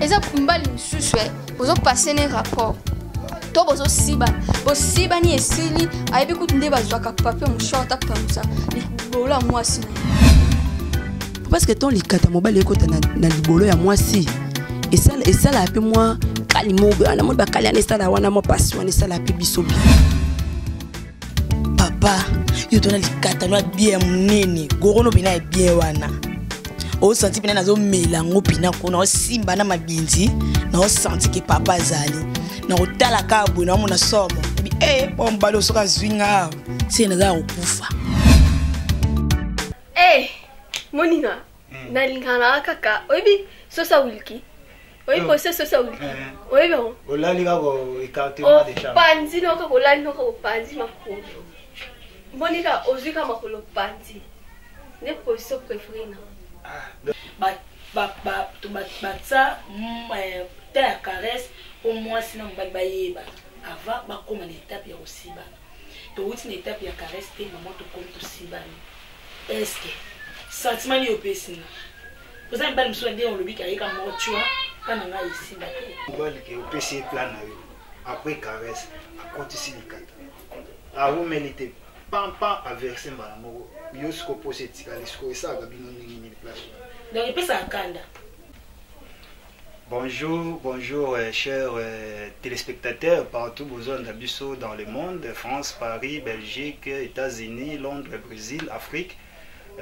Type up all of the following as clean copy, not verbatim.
Eza mibali misusu eh, bozo passer ne rapport. To bozo sibana. Bosibani esili, ayebi kutu nde bazwaka papier mouchoir ta pangusa libolo ya mwasi na ye. Parce que ton likata mobali ekota na, na libolo ya mwasi esala esala mpe mwa kali moko wana moni bakali wana esala wana mwa pasi wana esala mpe biso bi papa yo tona likata no ya bien ya monene gorono mpena ya bien wana osanti mpena nazomela yango mpena kuna osimba na mabinzi naosanti ke papa azali nakotala kaka boye naomona somo ebi e eh, po mobali osoki azwi nga awa se naza ya kokufa e moninga nalingaka nanga kaka oyebi sosa wilki oyebi kose sosa wilki oyebi yango olali kaka écartement de chambre opanzi no kaka olali no kaka opanzi makolo moninga ozwi kaka makolo opanzi nde position préférée na batsa ta ya caresse mpo mwasi na mobali bayeba avant bakóma na etape ya kosibana. Towuti na etape ya caresse te mama, tokomi tosibani. Est-ce sentiment nini opesi nga? Oza mibali mosusu nde olobi ke ayeka moko tua mpa na ngai esimba te. Mobali ke opesi ye plan na yo après caresse akotisi likata awumeli te pampan averse mbala moko yo siko posi etikali siko esalaka bino ndenge nini place wana? Donc epesaka kanda. Bonjour, bonjour euh, chers euh, téléspectateurs partout bozolanda biso dans le monde, France, Paris, Belgique, États-Unis, Londres, Brésil, Afrique.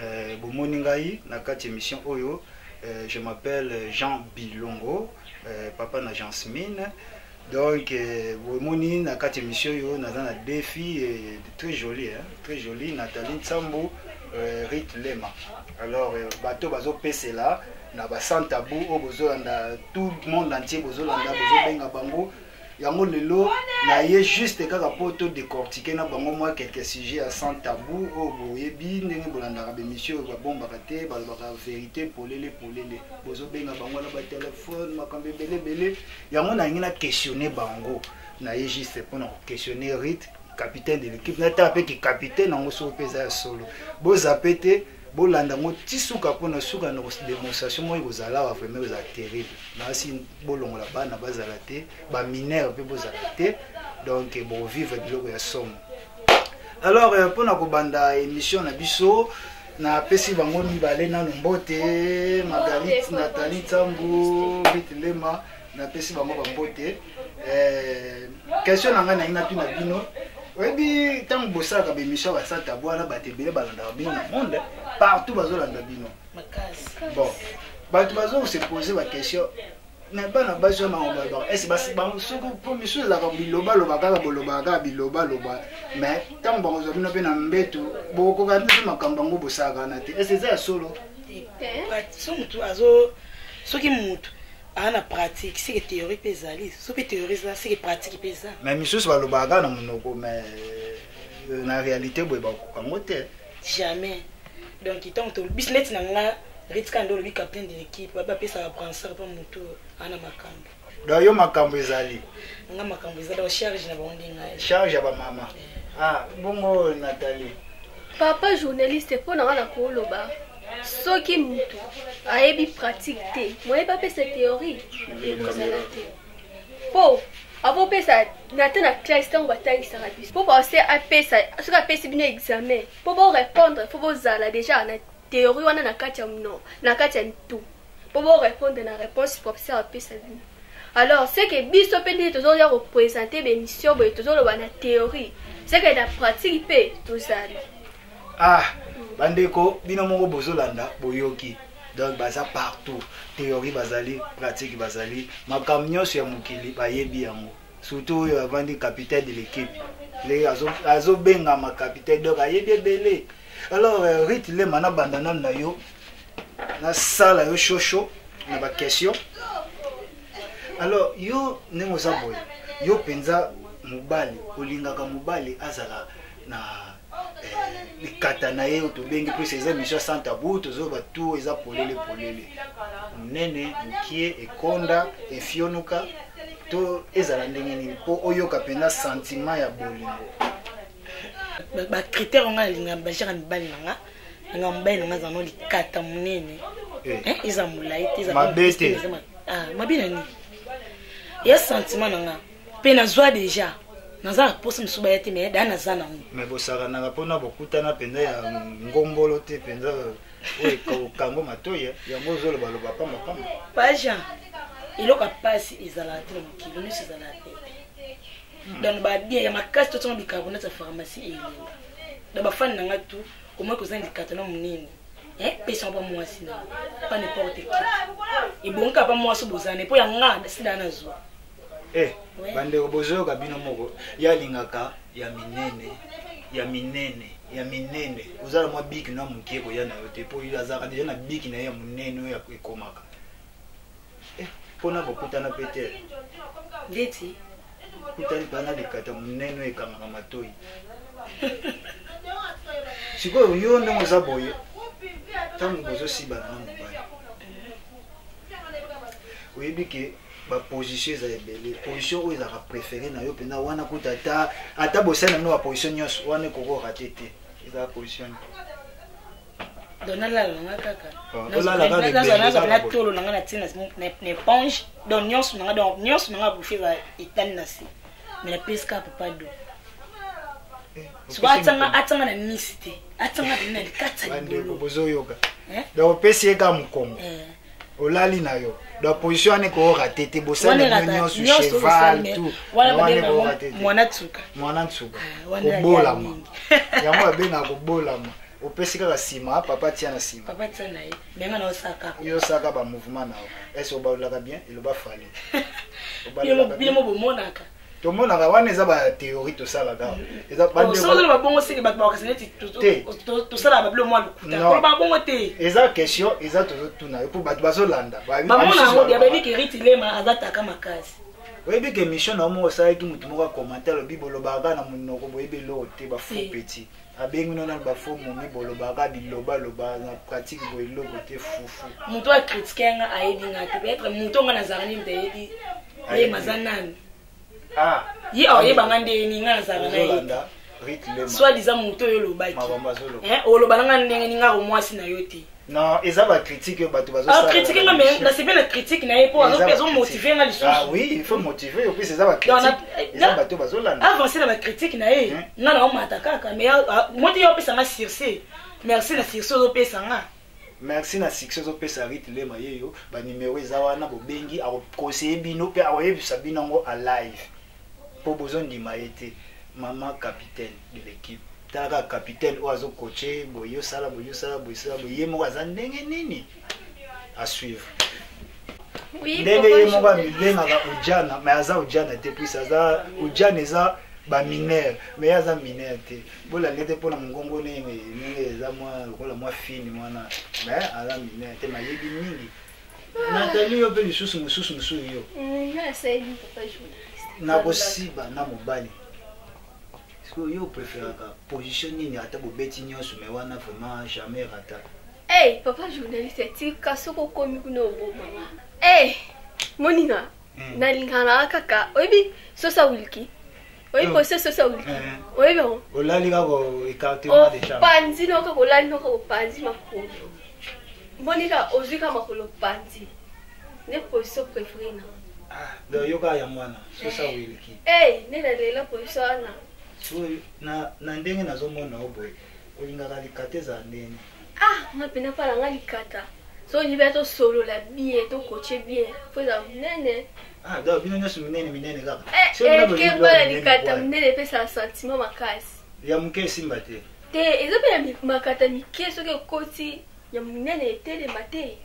Euh, bomoni ngai na kati émission oyo, euh, je m'appelle Jean Bilongo, euh, papa na Jean Smine. Donc euh, bomoni na kati émission oyo naza na deux filles euh, très jolies, hein, très jolies, Nathalie Nsambu, euh, Ruth Lema. Alors euh, bato bazopesela na ba sans tabou oyo bozolanda tout monde entier bozolanda bozobenga bango yango lelo na ye juste kaka mpo to décortiquer na bango mwa quelques sujets ya sans tabou oyo boyebi ndenge bolandaka bemission oyo babombaka te, balobaka vérité polele polele. Bozobenga bango na batelefone makambo ebele ebele, yango nalingi na questionner bango. Na ye juste mpona koquestionner Ruth, capitaine de l'équipe, natala mpe ki capitaine yango soko mpe eza ya solo. Bozape te, bolanda yango ti suka mpona suka na démonstration moko ekozala awa, vraiment ezala terrible. Nasi bolongola bana bazala te, baminere mpe bozala te, donc bovivre biloko ya somo. Alors mpona kobanda émission na biso, napesi bango mibale nano mbote, Magalit, Nathalie Nsambu, Ruth Lema, napesi bango bambote. Question na ngai nalingi natuna bino, oyebi ntango bosalaka baémission ya basata bwana, bato ebele balandaka bino na monde partout, bazolanda bino. Bon, bato bazo se poser baquestion na bana basi wana bango balobaka ese soki mpo misusu ezalaka bilobaloba kaka, bolobaka kaka bilobaloba, mais ntango bakozwa bino mpe na mbeto bokokoka mpe makambo yango bosalaka wana te. Ese eza ya solo? So motu azo soki motu aa na pratique, seke théorie mpe ezali, so mpe théorie eza, seke pratique mpe eza. Mais misusu balobaka kaka na monoko, mais na réalité boye bakokoka yango te. Jamais. Donc ntango biso neti na nga Ruth kaka nde olobi capitaine de l'équipe, bapesaka brassard mpo motu ana makambo. Donc yo makambo ezali. Nga makambo eza, donc charge na bango nde ngai. Charge ya bamama. Ah bongo Nathalie? Papa journaliste, mpo na nga na koloba soki mutu ayebi pratique te, moyebi apesa théorie ekozala te, mpo avopesa na te na classe ntango batangisaka biso mpo base apesa, soki apesi bino examen mpo borépondre, fo bozala déjà na théorie wana na kati ya no na kati ya mitu mpo borépondre na réponse professeur apesa bino. Alors c'est que biso mpe ndenge tozoya koprésente bémission boye, tozoloba na théorie, c'est que na pratique mpe tozali. Ah bandeko, bino moko bozolanda, boyoki. Donc baza partout, théorie bazali, pratique bazali, makambo nyonso ya mokili bayebi yango, surtout oyo avandi capitaine de l'équipe, ndenge azobengama capitaine, donc ayebi ebele. Alors Ruth Lema, nabanda nanu na yo, nasala yo shosho na baquestion. Alors yo ndenge oza boye, yo mpenza mobali olingaka mobali azala na likata na ye oyo tobengi plus eza émission ya sans tabou, tozoba tout eza polele polele, monene, mokie, ekonda, efionuka to ezala ndenge nini mpo oyoka mpenza sentiment ya bolingo? Bacritère nga nalinga bajaka mibali na nga, nanga mobali na nga aza no likata monene, eza molai te. Mabe te. Ah, mabe na nini? Ya sentiment na nga. Pe nazwa déjà. Naza na posa mosusu baya te mais da naza nango. Mais bosakanaka mpona bokutana mpenza ya ngombolo te mpenza oyo okango matoi eh. Yango ozolobaloba pamba pamba. Pa Jean, eloko ya pasi ezalaka te na mokili, nyonso ezalaka pete. Donc ba bien ya makasi totonga bicarbonate ya pharmacie elinga. Donc bafani na nga tout, omoi kozanga likata na monene. Eh, pesa ba mwasi na pas n'importe qui. Ebongi kaka pa mwasi bozana po ya nga sida nazwa. Eh, bandeko bozoyoka bino moko ye alingaka ya minene ya minene ya minene oza na mwa biki na moke koya na yo te mpo azalaka deja na biki na ye ya monene oyo ekomaka eh, mpona kokutana mpe te ndeti kutani mpe na likata monene oyo ekangaka matoi sikoyo yo ndenge oza boye ntango bozosibana na mobali oyebi ke baposition eza ebele position oyo ezalaka préféré na yo mpenza wana kuta ata ata bosali na bino baposition nyonso wana ekoki rate te ezalaka position donc nalala na nga kaka nazwa na tolo na nga na tie na éponge donc nyonso na nga donc nyonso na nga bouffe eza etali na se mais napesi kaka papa do sikoyo atanga atanga na misi te atanga na likata libolo bozoyoka donc opesi ye kaka mokongo olali na yo donc position wana ekoorate te bosali na bino nyonso cheval tout wana ekoorate te mwana nsuka mwana nsuka kobolama yango babengaka kobolama opesi kaka nsima papa tia na nsima papa tia na ye benga na osaka yo osaka ba mouvement na yo est obalolaka bien eloba fale bino mo bomonaka Tomonaka wana eza ba théorie tosalaka. Eza ba ndeko. Soki ba bongo seke bato bakasi neti tosalaka ba bilo mwa lokuta. Koloba ba bongo te. Eza question eza tozotuna yo po bato bazolanda. Bamona yango dia bayebi ke Riti Lema aza taka makasi. Oyebi ke émission na yo moko osalaki motu moko akomante alobi bolobaka kaka na monoko boyebi eloko te ba faux petit. Abengi no nanu ba faux momi bolobaka bilobaloba na pratique boye eloko te fufu. Moto akritike nga ayebi nga te peut-être moto nga nazalaka nde moto ayebi Lema aza nani ah, ye aoyeba nga ndenge nini nga nazalaka na ye soit disant moto oyo olobaki oloba na nga ndenge nini nga komwasi na yo te non eza ba critique oyo bato bazocritique nga mais nasepeli na critique na ye mpo azomotive nga lisusu ah oui il faut motiver yo puis eza ba critique eza bato bazolanda avance na ba critique na ye nga na omata kaka mais mo te yo opesa nga sursis merci na sursis ozopesa nga Merci na succès ozo pesa Ruth Lema yeyo ba numero eza wana bobengi ako conseiller bino pe akoyebisa bino yango a live po bozo ndima ye te maman capitaine de l'équipe tala kaka capitaine oyo azo coacher boye osala boye osala boye osala boye ye moko aza ndenge nini à suivre Oui, ndenge ye moko amibengaka ujana mais aza ujana te puis aza ujana eza ba mineur mais ye aza mineur te bolanda te mpona mongongo ndenge ndenge eza mwa lokola mwa fini wana mais aza mineur te mayebi mingi natali yo mpe lisusu mosusu mosusu yo nakosiba na mobali sikoyo yo préféraka position nini ata bobeti nyonso mais wana vraiment jamais rata Hey, papa journaliste tika soki okomi kuna obomama hey, moninga mm. nalingaka nanga kaka oyebi sosa wilki oyebi kose sosa wilki eh. oyebi yango olali kaka écartement de chambre opanzi no kaka olali no kaka opanzi makolo moninga ozwi kaka makolo opanzi nde position préféré na ah, donc yo kaka yango wana sosa eh. wilki hey, nde nalela position wana na, na ndenge nazomona yo boye olingaka likata ezala ndenge ah nga mpena mpa na nga likata so olingi bia tosolola bien tokoche bien fo eza monene ah donc bino nyonso minene minene kaka ekeba na likata monene epesaka sentiment makasi ya moke esimba te te eza mpe na makata mike soki ekoti ya monene etelema te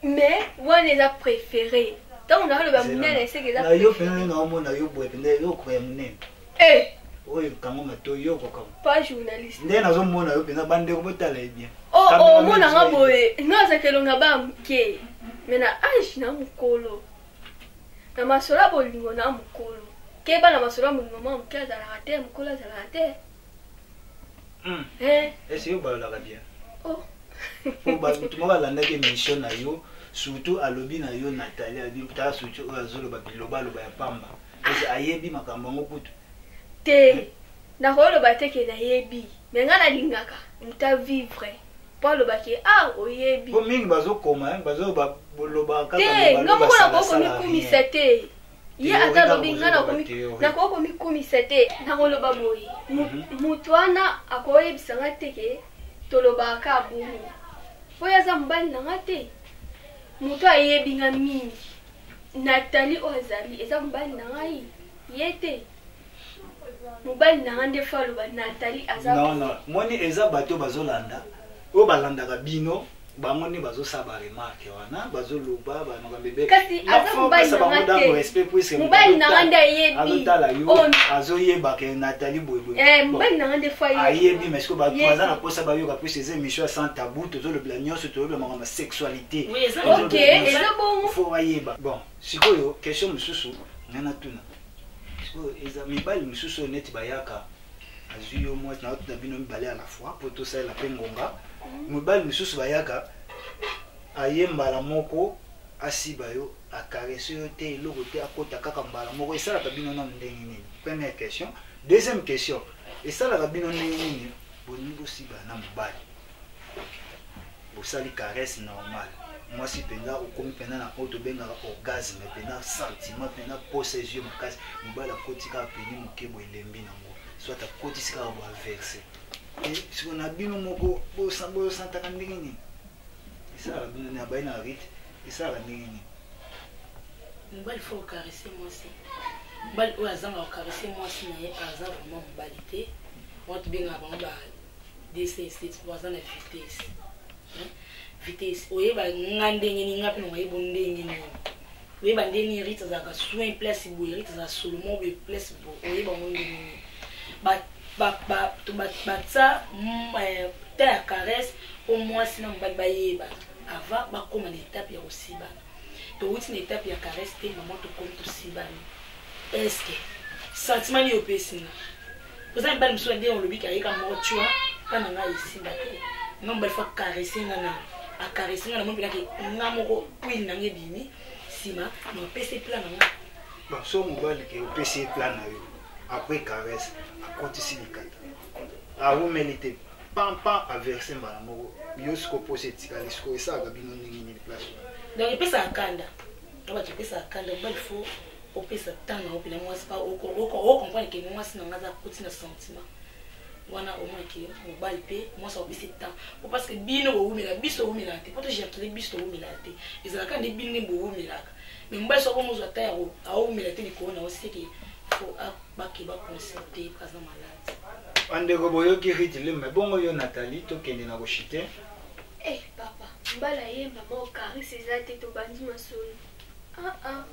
mais wana eza préféré ntango nakaloba monene eseke eza na yo mpenza naomona yo boye mpenza yo okoka ya monene Eh! Oyo kango matoyi yo okoka. Pas journaliste. Nde nazomona yo mpenza bandeko botala ye bien. Oh, oh, omona nga boye nga azalaka elonga ba moke me na age na mokolo na masolo ya bolingo na mokolo keba na masolo ya bolingo mwa moke azalaka te mokolo azalaka te Eh. Ese yo balolaka bien. Oh. Po bato moko alandaki émission na yo surtout alobi na yo Nathalie alobi tala surtout oyo azoloba bilobaloba ya pamba. Ese ayebi makambo yango kutu. Te. Nakoloba te ke nayebi. Mais nga nalingaka moto avivre. Mpo alobaki ah oyebi. Po mingi bazokoma hein, bazo ba boloba kaka te loba nga loba moko sala nakoki sala komikumisa rien. te ye Théorie ata kaka alobi nga bozoloba nakomi théorie. nakoki komikumisa te nakoloba boye moto wana akoyebisa nga te ke tolobaka kaka bongo mpo ye aza mobali na nga te moto ayebi nga mingi Nathalie oyo azali eza mobali na ngai ye te mobali na nga nde fo aloba Nathalie aza Non non, moni eza bato bazolanda oyo balandaka bino bango nde bazosala ba remarque wana bazoloba ba makambo ebele. Kasi Na aza faut mobali opesa na nga bango te. dango respect puisque Mobali na nga nde ayebi. azotala yo Oh. azoyeba ke Nathalie boye boye. Eh, Bon. mobali na nga nde fo ayebi. Ayebi mais sikoyo bato Ye baza na te. posa bayoka puisque eza émission ya sans tabou tozolobela nyonso tozolobela makambo ya sexualité. Oui, eza Tozolobela Ok, nyonso. eza bongo. Faut bayeba. Bon, sikoyo question mosusu nga natuna. Sikoyo eza mibali mosusu oyo neti bayaka azwi yo mwasi na otuna bino mibale à la fois mpo tosalela mpe ngonga. Mibali mosusu bayaka aye mbala moko asiba yo akarese yo te eloko te akota kaka mbala moko esalaka bino nano ndenge nini? Première question. Deuxième question, esalaka bino ndenge nini bolingi bosiba na mobali bosali caresse normale mwasi mpenza okomi mpenza na oyo tobengaka orgasme mpenza sentiment mpenza posa ezwi yo makasi mobali akoti kaka peni moke boye elembi nango soit akotisi kaka bo averse e siko na bino moko bosantaka ndenge nini esalaka bino nini abayi na rite esalaka ndenge nini mobali fo okarese mwasi mobali oyo azanga kokarese mwasi na ye aza vraiment mobali te wana tobengaka bango ba dc po aza na vitesse vitesse oyeba nga ndenge nini nga mpe na oyebo ndenge nini oyeba ndenge nini rite azalaka soin place boye rite azalaka solomo boye place boye oyeba ngo ndenge nini batsa ta ya caresse mpo mwasi na mobali bayeba avant bakóma na etape ya kosibana towuti na etape ya caresse te mama tokomi tosibani est-ce sentiment nini opesi nga oza mibali mosusu nde olobi ke ayeka moko tua mpa na ngai esimba te nga mobali fo akarese nga nano akarese nga namoni mpenake nga moko pwile na nga ebimi nsima na opesi plan na nga bon so mobali ke opesi ye plan na yo après caresse akotisi likata awumeli te pampa averse mbala moko yo siko posa etikali siko esalaka bino ndenge nini place wana donc epesaka kanda na bato epesaka kanda mobali fo opesa temps na yo mpena mwasi pa ocomprendre ke mwasi na nga aza akoti na sentiment wana omona ke mobali mpe mwasi akopesa temps po parce que bino bowumelaka biso towumelaka te po togerkile biso towumelaka te ezalaka nde bino nde bowumelaka mais mobali soki akomozwa temps ya awumela te likolo na yo seke fo bake baconsulte aza malade. Bandeko boyoki Ruth Lemba bongo yo Nathalie tokende na kochite. Eh papa mbala yemba moko caresse eza te tobandi masolo ah ah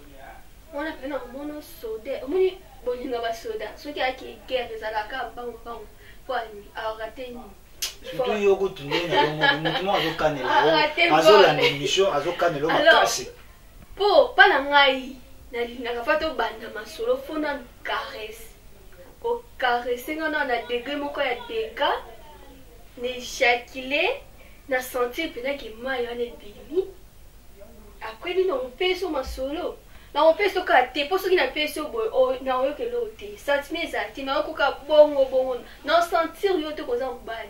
wana mpe na komona soda omoni bolinga basoda soki ayaki guerre ezalaka mbangu mbangu mpo arate nini surtout yo kutu ndenge nazomona motu moko azokanela yo azolanda émission azokanela yo makasi mpo mpa na ngai nalingaka fa tobanda masolo fo nanu caresse ocaresse nga nanu na degre moko ya dega na ejacule na sentir mpenza ke mai wana ebimi Après nini nakopesa yo masolo nakopesa yo kaka te mpo soki napesi yo boye nakoyoka eloko te sentiment ezala te nayokoka bongo bongo naosentir yo te koza mobali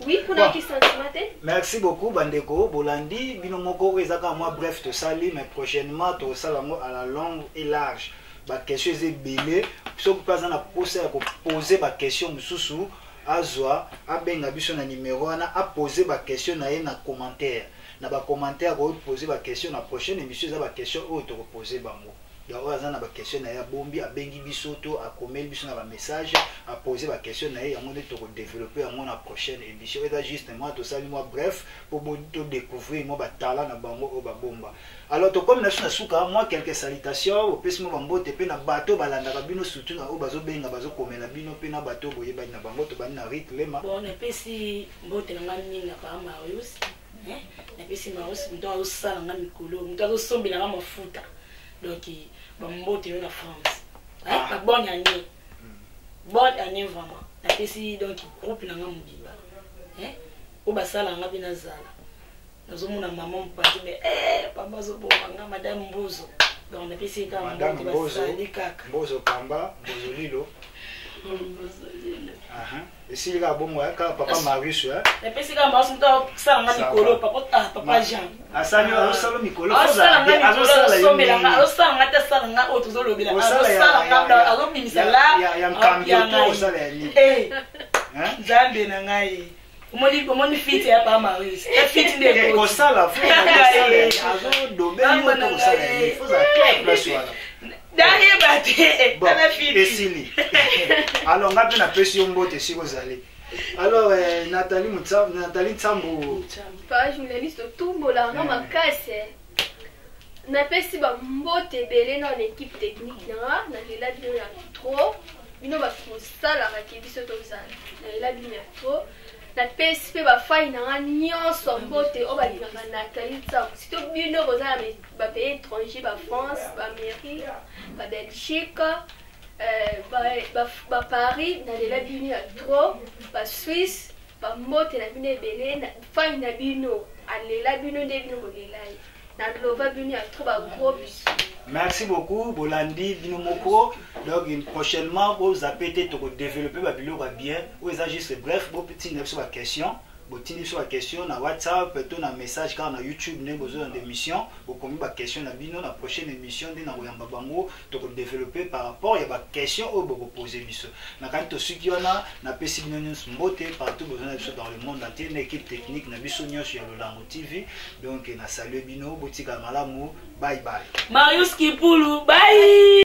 Oui, pour bon. sentiment te. Merci beaucoup bandeko bolandi bino moko oyo eza kaka mwa bref tosali mais prochainement tosala yango à la longue et large ba question eza ebele soki mpe aza na posa ya kopose ba question mosusu azwa abenga biso na numero wana apose ba question na ye na commentaire na ba commentaire akoki poser ba question na prochaine émission eza ba question oyo toko poser bango donc oyo aza na ba question na ye abombi abengi biso to akomeli biso na ba message apose ba question na ye yango nde toko développer yango na prochaine émission eza juste moi tosali mwa bref po to découvrir mwa ba talent na bango oyo babomba alors tokomi na biso na suka mwa quelques salutations opesi mwa bambote mpe na bato balandaka bino surtout na oyo bazobenga bazokomela bino mpe na bato boyebani na bango tobandi na Ruth Lema bon napesi mbote na ngai mingi na papa Marius Eh, napesi marosi moto azosala nga mikolo moto azosombela nga mafuta donc bambote yo na france eh, ah. ba bonne année bonne année vraiment napesi donc groupe na nga mobimba eh, oyo basala nga mpe nazala nazomona mama mopanzi me eh, pamba azoboma nga madame mbozo donc napesi ye kaka mbote basali kaka mbozo pamba mbozo lilo mbozo lilo. Esili kaka bongo, eh, kaka papa Marius, eh. Napesi kaka Marius moto asala nga mikolo, papa, ah, papa Jean. Asali, azosala mikolo. Azosala nga mikolo, azosombela nga, azosala nga te, asala nga oyo tozolobela, azosala nga, azobimisa la ya nkambi to osala ya nini? Eh. Nzambe na ngai, omoni, omoni fiti ya papa Marius e fiti nde kosala azodobe yo to kosala ya nini? Faut clair place wana. Nayeba te, tala fiti. Esili. Alors nga mpe napesi yo mbote esika ozali. Alors Nathalie Mutsa, Nathalie Nsambu. Pa journaliste, otumbolanga makasi. Napesi bambote ebele na équipe technique nanga. Nalela bino ya trop, bino bato bosalaka ke biso tozala. Nalela bino ya trop. Napesi mpe bafai nanga nyonso mbote oyo balingaka Nathalie Nsambu, surtout bino boza na bapays étranger, bafrance, baamérique, babelgique, baparis. Nalela bino ya trop, basuisse, bambote na bino ebele. Fai na bino alela bino nde bino bolela ye. Nalova bino ya trop, bagros bisous. Merci beaucoup. Bolandi bino moko. Donc prochainement bozape te, tokodéveloppe babiloko ya bien oyo eza juste. Bref, botinda biso baquestion, botindi biso baquestion na WhatsApp to na message kaka na YouTube nde bozolanda émission, bokomi baquestion na bino. Na prochaine émission nde na koyamba bango, tokodéveloppe par rapport ya baquestion oyo bokopose biso. Nakani tosuki wana. Napesi bino nyonso mbote partout bozona biso dans le monde entier, na équipe technique na biso nyonso ya Lolango TV. Donc na salue bino, botikala malamu, bye bye. Marius Kipulu, bye.